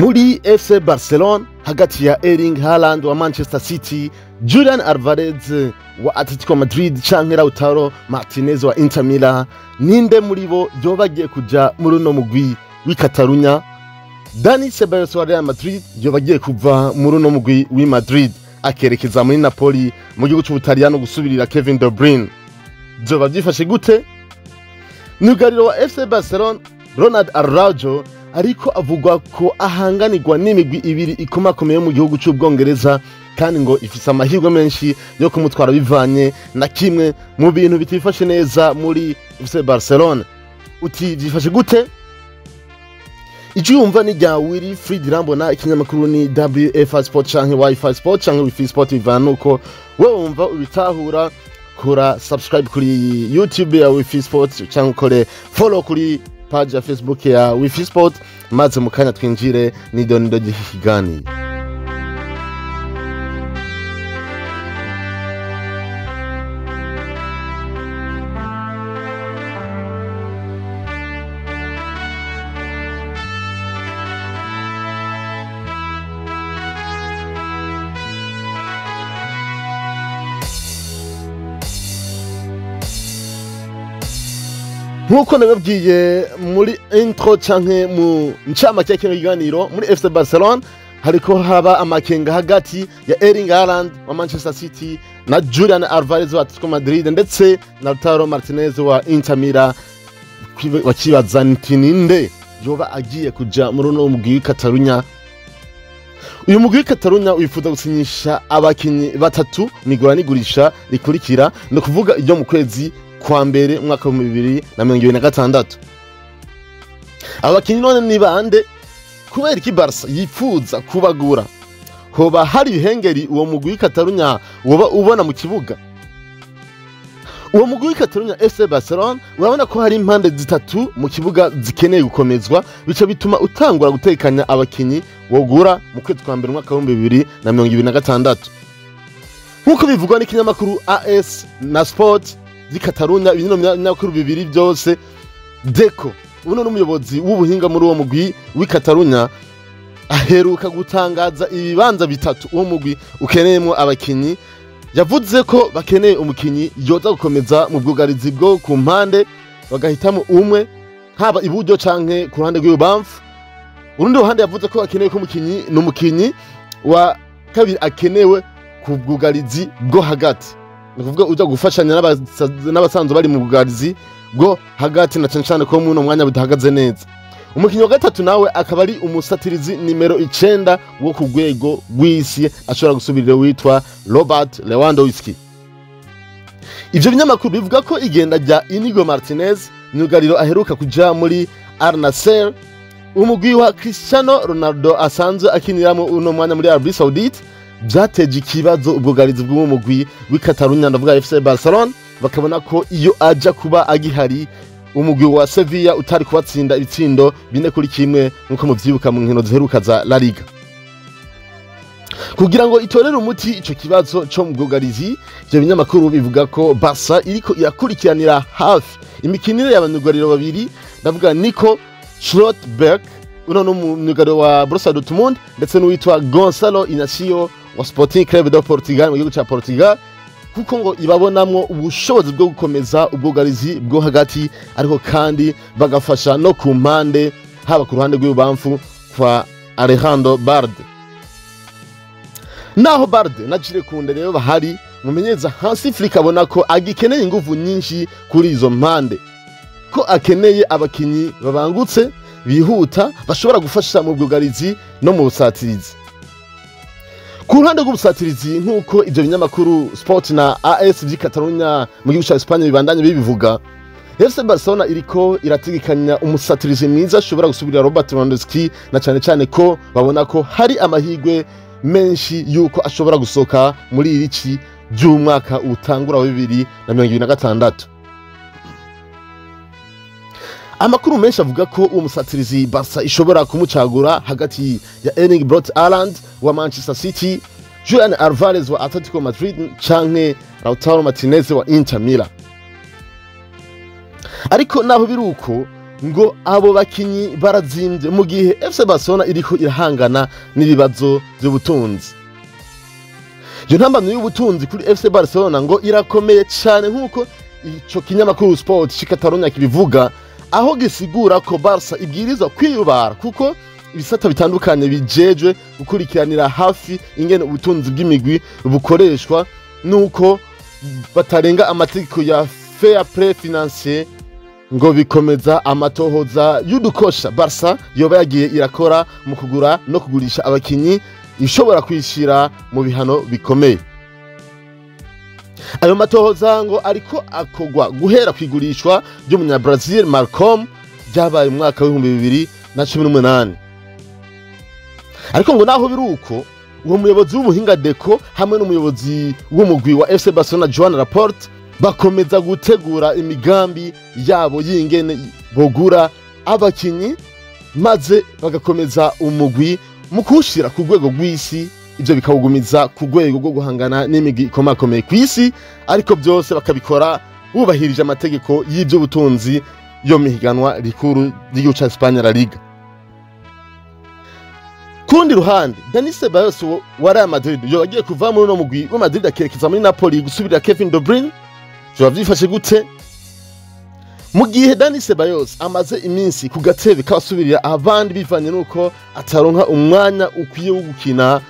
Muri FC Barcelona hagati ya Erling Haaland wa Manchester City, Julian Alvarez wa Atletico Madrid canke Lautaro Martinez wa Inter Milan, ninde muri bo yoba agiye kuja muri uno mugwi w'i Catalunya? Dani Ceballos wa Real Madrid yoba agiye kuva muri uno mugwi w'i Madrid akerekeza muri Napoli mu gihugu c'Ubutaliyano gusubirira Kevin De Bruyne. Vyoba vyifashe gute? Myugariro wa FC Barcelona Ronald Araujo ariko avugwa ko ahanganirwa n'imigwi ibiri ikomakomeye mu gihugu c'Ubwongereza, kandi ngo ifise amahirwe menshi yo kumutwara bivanye na kimwe mu bintu bitifashe neza muri FC Barcelona. Uti vyifashe gute? Ijwi wumva ni rya Willy Fried Irambona, ikinyamakuru ni WFI Sport canke Wi-Fi Sport canke Wifi Sport, bivana nuko wewe wumva ubitahura. Kora subscribe kuri YouTube ya Wifi Sport canke ukore follow kuri page ya Facebook ya Wifi Sport, maze mu kanya twinjire nidonido ry'iki kiganiro. Nkuko nababwiye muri intro canke mu ncamake y'kino kiganiro, muri FC Barcelona hariko haba amakenga hagati ya Erling Haaland wa Manchester City na Julian Alvarez wa Atletico Madrid ndetse na Lautaro Martinez wa Inter Milan. Bakibaza nti ninde yoba agiye kuja muri uno mugwi w'i Catalunya? Uyu mugwi w'i Catalunya wifuza gusinyisha abakinyi batatu mw'igura n'igurisha rikurikira, ni ukuvuga iryo mu kwezi kwa mbere umwaka wa 2026. Abakinyi none ni bande? Kubera iki Barca yifuza kubagura? Hoba hari ibihengeri uwo mugwi w'i Catalunya woba ubona mu kibuga? Uwo mugwi w'i Catalunya FC Barcelona urabona ko hari impande zitatu mu kibuga zikeneye gukomezwa, bica bituma utangura gutekanya abakinyi wogura mu kwezi kwa mbere umwaka wa 2026. Nkuko bivugwa n'ikinyamakuru AS na Sport z'i Catalunya, bino binyamakuru bibiri byose, Deco uno n'umuyobozi w'ubuhinga muri uwo mugwi w'i Catalunya aheruka gutangaza ibibanza bitatu uwo mugwi ukeneyemo abakinyi. Yavuze ko bakeneye umukinyi yoza gukomeza mu bwugarizi bwo ku mpande, bagahitamo umwe haba iburyo canke ku ruhande rw'ibubamfu. Urundi ruhande yavuze ko bakeneye ko umukinyi n'umukinyi wa kabiri akenewe ku bwugarizi bwo hagati, ni ukuvuga uja gufashanya n'abasanzwe bari mu bwugarizi bwo hagati, na cane cane ko muno mwanya budahagaze neza. Umukinyi wa gatatu nawe akaba ari umusatirizi nimero 9 wo ku rwego rw'isi ashobora gusubirira witwa Robert Lewandowski. Ivyo binyamakuru bivuga ko igenda rya Inigo Martinez, myugariro aheruka kuja muri Al Nassr, umugwi wa Cristiano Ronaldo asanzwe akiniramo uno mwanya muri Arabie Saoudite, vyateje ikibazo ubwugarizi bw'uwo mugwi w'i Catalunya, ndavuga FC Barcelona. Bakabona ko iyo aja kuba agihari umugwi wa Sevilla utari kubatsinda ibitsindo 4-1 nkuko muvyibuka mu nkino ziheruka za La Liga. Kugira ngo itorere umuti ico kibazo co mu bwugarizi, ivyo binyamakuru bivuga ko Barca iriko irakurikiranira hafi imikinire y'abanyugariro babiri, ndavuga Nico Schlotterbeck uno n'umwugariro wa Borussia Dortmund ndetse n'uwitwa Gonzalo Inacio wa Sporting Club de Portugal mu gihugu ca Portugal, kuko ngo ibabonamwo ubushobozi bwo gukomeza ubwugarizi bwo hagati, ariko kandi bagafasha no ku mpande, haba ku ruhande rw'ibubamfu kwa Alejandro Balde. Naho Balde na Jules Koundé rero bahari, mumenyereza Hansi Flick abona ko agikeneye inguvu nyinshi kuri izo mpande, ko akeneye abakinyi babangutse bihuta bashobora gufasha mu bwugarizi no mu busatirizi. Ku ruhande rw'ubusatirizi, nk'uko ivyo binyamakuru Sport na AS vy'i Catalunya mu gihugu ca Espagne bibandanya bibivuga, FC Barcelona iriko irategekanya umusatirizi mwiza ashobora gusubirira Robert Lewandowski, na cane cane ko babona ko hari amahirwe menshi yuko ashobora gusohoka muri iri ci ry'umwaka utangura wa 2026. Amakuru menshi avuga ko uwo musatirizi Barca ishobora kumucagura hagati ya Erling Braut Haaland wa Manchester City, Julian Alvarez wa Atletico Madrid canke Lautaro Martinez wa Inter Milan. Ariko naho biri uko, Ngo abo bakinyi barazimbye mu gihe FC Barcelona iriko irahangana n'ibibazo by'ubutunzi. Iyo ntambamyi y'ubutunzi kuri FC Barcelona ngo irakomeye cyane, nk'uko ico kinyamakuru Sport c'i Catalonia kibivuga, aho gisigura ko Barca ibwirizwa kwiyubara kuko ibisata bitandukanye bijejwe gukurikiranira hafi ingene ubutunzi bw'imigwi bukoreshwa nuko batarenga amategeko ya fair play financier, ngo bikomeza amatohoza y'udukosha Barca yoba yagiye irakora mu kugura no kugurisha abakinyi, ishobora kwishira mu bihano bikomeye. Ayo matohoza ngo ariko akogwa guhera kwigurishwa ry'umunya-Brazil Malcom ryabaye mu mwaka w'2018. Ariko ngo naho biri uko, uwo muyobozi w'ubuhinga Deco hamwe n'umuyobozi w'umugwi wa FC Barcelona Joan Laporte bakomeza gutegura imigambi yabo y'ingene bogura abakinyi, maze bagakomeza umugwi mu kuwushira ku rwego rw'isi, ibyo bikawugumiza ku rwego rwo guhangana n'imigwi ikomakomeye ku isi, ariko byose bakabikora bubahirije amategeko y'iby'ubutunzi yo mihiganwa rikuru ry'igihugu ca Espagne, La Liga. Kurundi ruhande, Dani Ceballos wa Real Madrid yo agiye kuva muri uno mugwi wa Madrid akerekeza muri Napoli gusubirira Kevin De Bruyne. Vyoba vyifashe gute mu gihe Dani Ceballos amaze iminsi ku gatebe k'abasubirira abandi bivanye nuko ataronka umwanya ukwiye wo gukina?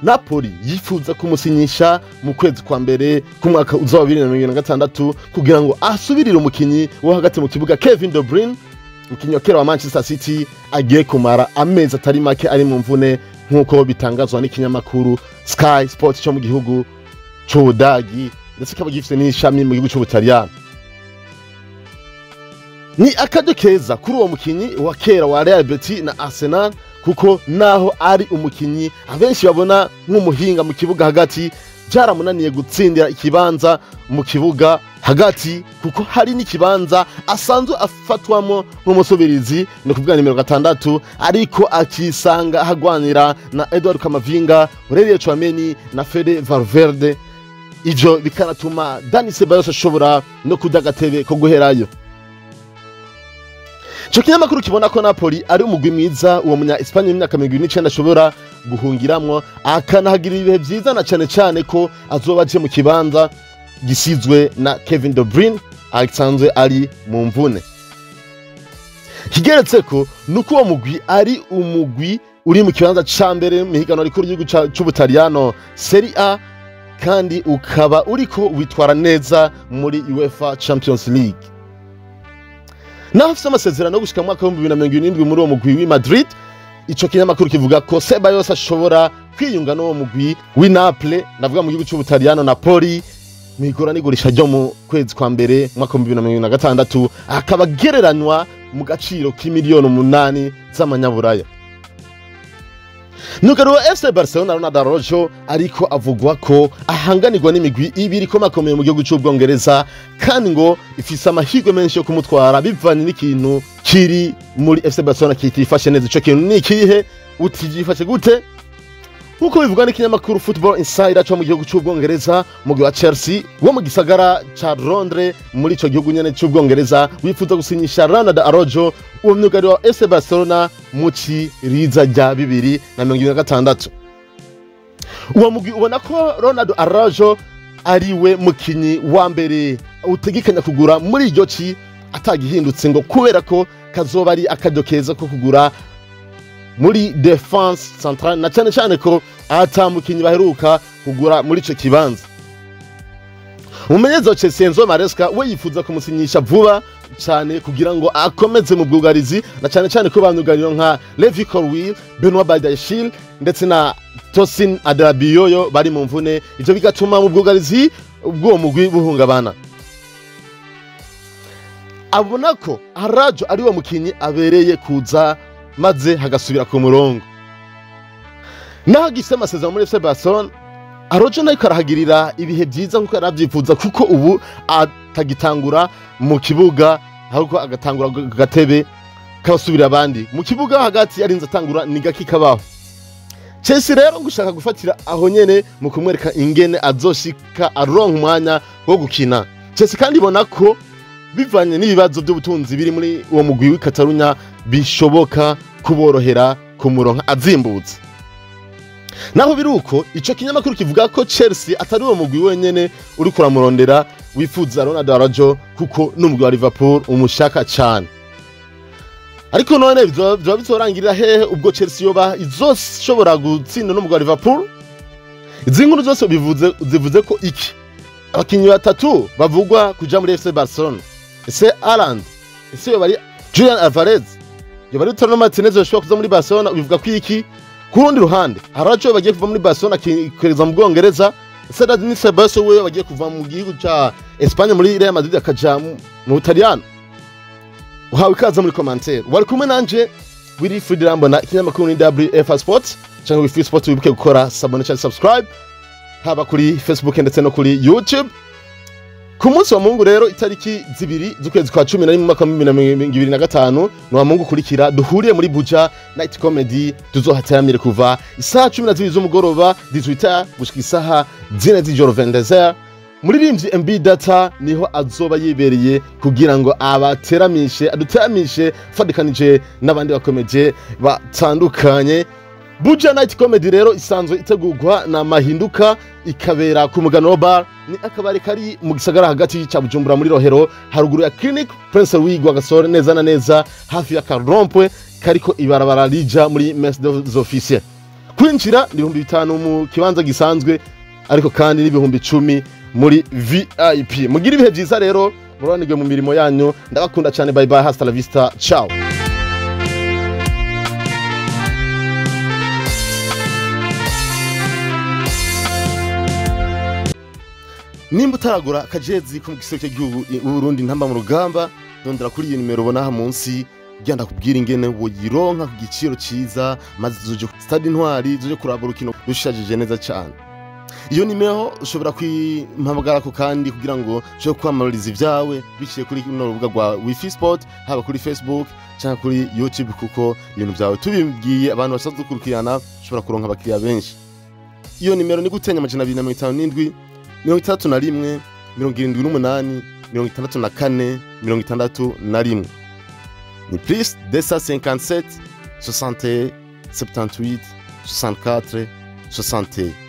Napoli yifuza kumusinyisha mu kwezi kwa mbere k'umwaka uza wa 2026 kugira ngo asubirire umukinyi wo hagati mu kibuga Kevin De Bruyne, umukinyi wa kera wa Manchester City agiye kumara amezi atari make ari mu mvune, nk'uko bitangazwa n'ikinyamakuru Sky Sports cyo mu gihugu c'Ubudagi, ndetse kikaba gifite n'ishami mu gihugu c'Ubutaliyano. Ni akaryo keza kuri uwo mukinyi wa kera wa Real Betis na Arsenal, kuko naho ari umukinyi abenshi babona nk'umuhinga mu kibuga hagati, byaramunaniye gutsindira ikibanza mu kibuga hagati, kuko hari n'ikibanza asanzwe afatwamo nk'umusubirizi, ni ukuvuga nimero 6, ariko akisanga ahagwanira na Edouard Camavinga, Aurelien Tchouameni na Fede Valverde. Ivyo bikanatuma Dani Ceballos ashobora no kurya agatebe ko guherayo. Ico kinyamakuru kibona ko Napoli ari umugwi mwiza uwo munya Espanye w'imyaka 29 ashobora guhungiramwo, akanahagira ibihe vyiza, na cane cane ko azoba aje mu kibanza gisizwe na Kevin De Bruyne asanzwe ari mu mvune. Kigeretse ko nuko uwo mugwi ari umugwi uri mu kibanza ca mbere mu higanwa rikuru ry'igihugu c'Ubutaliyano, Serie A, kandi ukaba uriko witwara neza muri UEFA Champions League. Naho afise amasezerano yo gushika mu mwaka w'2027 muri uwo mugwi w'i Madrid, ico kinyamakuru kivuga ko Ceballos ashobora kwiyunga n'uwo mugwi w'i Naples, ndavuga mu gihugu c'Ubutaliyano Napoli, mw'igura n'igurisha ryo mu kwezi kwa mbere mu mwaka w'2026, akaba agereranywa mu gaciro k'imiliyoni 8 z'amanyaburaya. Myugariro wa FC Barcelona Ronald Araujo ariko avugwa ko ahanganirwa n'imigwi ibiri ikomakomeye mu gihugu c'Ubwongereza, kandi ngo ifise amahirwe menshi yo kumutwara bivanye n'ikintu kiri muri FC Barcelona kitifashe neza. Ico kintu ni ikihe? Utigifashe gute? Nk'uko bivugwa n'ikinyamakuru Football Insider cyo mu gihugu c'Ubwongereza, umugwi wa Chelsea wo mu gisagara ca Londres muri ico gihugu nyene c'Ubwongereza wifuza gusinyisha Ronald Araujo, uwo myugariro wa FC Barcelona, mu ciriza rya 2026. Uwo mugwi ubona ko Ronald Araujo ari we mukinyi wa mbere utegekanya kugura muri iryo ci atagihindutse, ngo kubera ko kazoba ari akaryo keza ko kugura muri défense centrale, na cyane cyane ko ata mukinyi baheruka kugura muri ico kibanza. Umumenyereza wa Chelsea Enzo Maresca we yifuza kumusinyisha vuba cyane kugira ngo akomeze mu bwugarizi, na cyane cyane ko banyugariro nka Levi Colwill, Benoit Badiashile ndetse na Tosin Adarabioyo bari mu mvune, ivyo bigatuma mu bwugarizi bw'uwo mugwi buhungabana. Abona ko Araujo ari wo mukinyi abereye kuza maze hagasubira ku murongo. Naho agifise amasezerano muri FC Barcelona, Araujo nayo arahagirira ibihe byiza nkuko yaravyifuza, kuko ubu atagitangura mu kibuga, ahubwo agatangura ku gatebe k'abasubira abandi mu kibuga hagati, arinze atangura ni gake kabaho. Chelsea rero gushaka gufatira aho nyene mu kumwereka ingene azoshika aronka umwanya wo gukina. Chelsea kandi ibona ko Bivanye n'ibibazo by'ubutunzi biri muri uwo mugwi w'i Catalunya, bishoboka kuborohera kumuronka azimbutse. Naho biruko, ico kinyamakuru kivuga ko Chelsea atari uwo mugwi wenyene uri kuramurondera wifuza Ronald Araujo, kuko n'umugwi wa Liverpool umushaka cyane. Ariko none bizoba bizorangirira hehe ubwo Chelsea yoba izoshobora gutsinda n'umugwi wa Liverpool? Izi nkuru zose zivuze ko iki abakinyi batatu bavugwa kuja muri FC Barcelona: ese Haaland, ese yoba ari Julian Alvarez, yoba ari Lautaro Martinez yoshobora kuza muri Barcelona? Bivuga ko iki? Ku rundi ruhande, Araujo bagiye kuva muri Barcelona akerekeza mu Bwongereza. Ese Dani Ceballos we bagiye kuva mu gihugu ca Espagne muri Real Madrid akaja mu Butaliyano? Uhawe ikaze muri commentaire. Wari kumwe nanje Willy Rambona, ikinyamakuru ni WF Sports cyangwa Wifi Sports. Wibuke gukora s'abonner cyangwa subscribe, haba kuri Facebook ndetse no kuri YouTube. Ku munsi wa Mungu rero, itariki 2 z'ukwezi kwa 11 mu mwaka wa 2025, ni wa Mungu ukurikira, duhuriye muri Buja Night Comedy. Tuzohateramire kuva isaha 12 z'umugoroba, 18, gushika isaha 4 z'ijoro, 22. Muririmbyi MB Data niho azoba yibereye kugira ngo abateramishe, aduteramishe fadikanije n'abandi bakomeje batandukanye. Buja Night Comedy rero isanzwe itegurwa na Mahinduka, ikabera ku Mugano Bar, ni akabari kari mu gisagara hagati ca Bujumbura, muri Rohero, haruguru ya Clinic Prince Louis Rwagasore, neza na neza hafi ya Karompwe kariko ibarabara rija muri Mess des Officiers. Kwinjira ni 5000 mu kibanza gisanzwe, ariko kandi n'10,000 muri VIP. Mugira ibihe byiza rero, muranirwe mu mirimo yanyu. Ndabakunda cyane. Bye bye, hasta la vista, ciao. Nimba utaragura akajezi ko mu giseke cy'igihugu Burundi ntamba mu rugamba, dondera kuri iyi nimero ubona aha munsi kugira ndakubwira ingene woyironka ku giciro ciza, maze zuje stade Intwari, zuje kuraba urukino rushajije neza cyane. Iyo nimero ushobora kwimpamagarako kandi kugira ngo ushobore kwamamariza ibyawe biciye kuri runo rubuga rwa Wifi Sport, haba kuri Facebook cyangwa kuri YouTube, kuko ibintu byawe tubibwiye abantu basanzwe dukurikirana ushobora kuronka abakiriya benshi. Iyo nimero ni gutenya 257 61 78 64 61, ni plus 257 61 78 64 61.